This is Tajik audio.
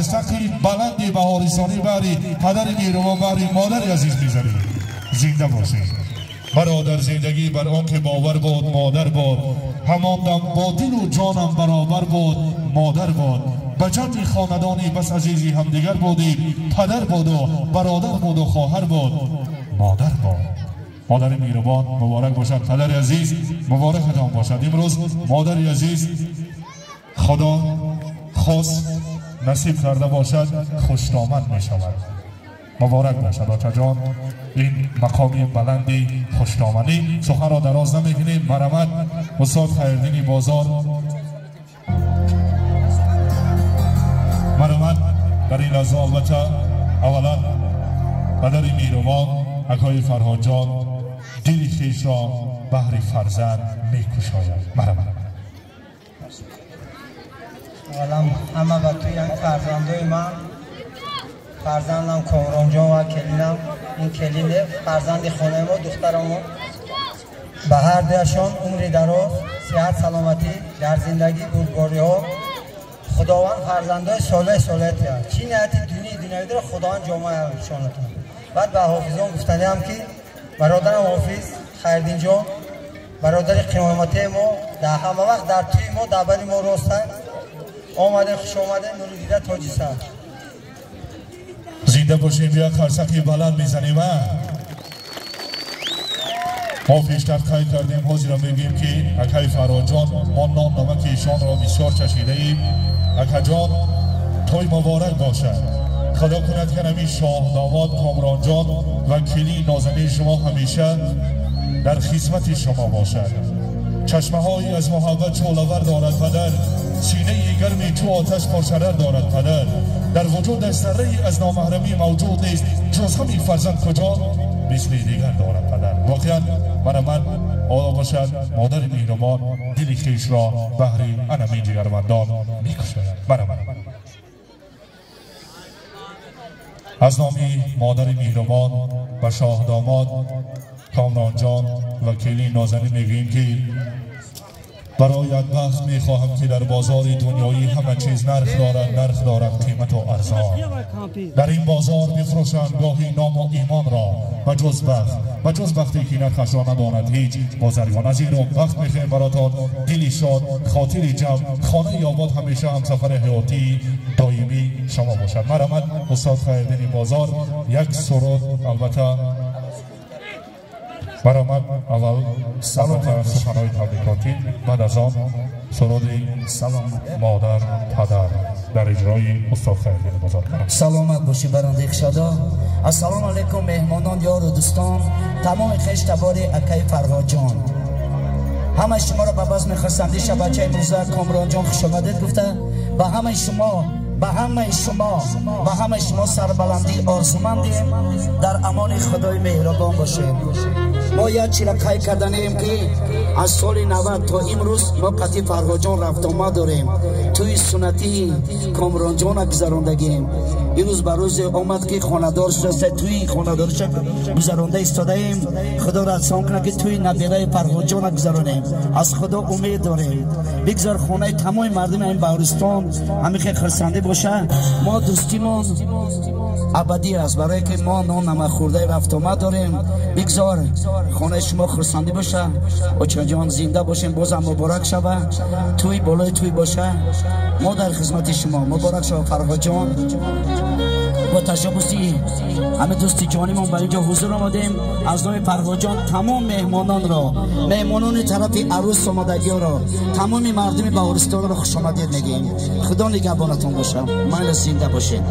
Сақи баланди баҳористонӣ баҳри падари меҳрубон, баҳри модари азиз мезанем. Зинда бошед. Бародар, зиндагӣ бар он ки бовар буд, модар буд. Ҳамон дам бо дилу ҷонам баробар буд, модар буд. Ба ҷамъи хонадони бас азизи ҳамдигар будем, падар буду бародар буду хоҳар буд, модар буд. Модари меҳрубон муборак бошад, падари азиз муборакатон бошад. Имрӯз модари азиз худо хост насиб карда бошад, хушдоман мешавад. Муборак бошад, очаҷон, ин мақоми баланди хушдоманӣ. Суханро дароз намекунем. Марҳамат, устод Хайриддини Бозор. Марҳамат, дар ин лаҳза албатта аввалан падари меҳрубон акои Фарҳодҷон дили хешро баҳри фарзанд мекушояд. Марҳамат. Аввалан ҳама ба туи фарзандои ман, фарзандам Комронҷон ва келинам, ин келине фарзанди хонаи мо, духтарамон, ба ҳар дуяшон умри дароз, сиҳат, саломатӣ, дар зиндагӣ бурдбориҳо. Худованд фарзандои солеҳ солеҳ тиҳад. Чӣ нияти дунии дунявӣ дорад, Худованд ҷомаашонатон. Баъд ба ҳофизон гуфтаниам ки бародарам ҳофиз Хайриддинҷон, бародари қиёматии мо, дар ҳама вақт дар тӯи мо, дар бари мо ростанд. Омадем, хуш омадем, нури дида тоҷи сар. Зинда бошем, бия қарсақи баланд мезанем. Мо пештар қайд кардем, ҳозира мегӯем ки акаи Фарҳодҷон, мо нон намаки ишонро бисёр чашидаем. Акаҷон, тӯй муборак бошад. Худо кунад ки ҳамин шоҳдомод Комронҷон ва килии нозанини шумо ҳамеша дар хизмати шумо бошад. Чашмаҳое аз муҳаббат шӯълавар дорад падар, синаи гарми чӯ оташ пуршарар дорад падар. Дар вуҷудаш заррае аз номаҳрамӣ мавҷуд нест, ҷуз ҳамин фарзанд куҷо мисли дигар дорад падар. Воқеан марҳамат, ола бошад, модари меҳрубон дили хешро баҳри анамин ҷигармандон мекушояд. Марҳамат. Аз номи модари меҳрубон ва шоҳдомод Комронҷон ва келин нозанин мегӯем ки бароят бахт мехоҳам ки дар бозори дунёӣ ҳама чиз нарх дорад, нарх дорад қимату арзон. Дар ин бозор бифурӯшанд гоҳи ному имонро, ба ҷуз бахт, ба ҷуз бахте ки нархашро надонад ҳеҷ бозаргон. Аз ин рӯ бахт мехоҳем баротон, дили шод, хотири ҷамъ, хонаи обод ҳамеша ҳамсафари ҳаётии доимӣ шумо бошад. Марҳамат, устод Хайриддини Бозор, як суруд албатта. Баромад, аввал суханҳои табрикотӣ, баъд аз он суруди модар падар дар иҷрои устод Хайриддини Бозор. Саломат бошӣ, барандаи хушодо. Ассалому алайкум меҳмонон, ёру дӯстон, тамоми хештабори акаи Фарҳодҷон. Ҳамаи шуморо ба базми хурсандӣ шабачаи имрӯза Комронҷон хушомадед гуфта, ба ҳамаи шумо, ба ҳамаи шумо, ба ҳамаи шумо сарбаландӣ орзумандем. Дар амони Худои меҳрубон бошед. Мо як чира қайд карданем ки аз соли 90 то имрӯз мо қатъи Фарҳодҷон рафтомад дорем. Тӯи суннатии Комронҷона гузарондагем. Имрӯз ба рӯзе омад ки хонадор шуда, тӯи хонадориша гузаронда истодаем. Худо расон кунад ки тӯи набераи Фарҳодҷона гузаронем. Аз Худо умед дорем. Бигзор хонаи тамоми мардуми ин Баҳористон ҳамин хел хурсандӣ боша. Мо дӯстимон абадӣ аст, барое ки мо нон намакхӯрдаи рафтомад дорем. Бигзор хонаи шумо хурсандӣ боша. Очаҷон, зинда бошем, бозам муборак шава, тӯй болои тӯй боша. Мо дар хизмати шумо. Муборак шава, Фарҳодҷон. Бо ташаббуси ҳамин дӯсти ҷонимон ба инҷо ҳузур омадем. Аз номи Фарҳодҷон тамом меҳмононро, меҳмонони тарафи арӯс омадагиёро, тамоми мардуми Баҳористонро хушомадед мегӯем. Худо нигаҳбонатон боша. Майли, зинда бошед.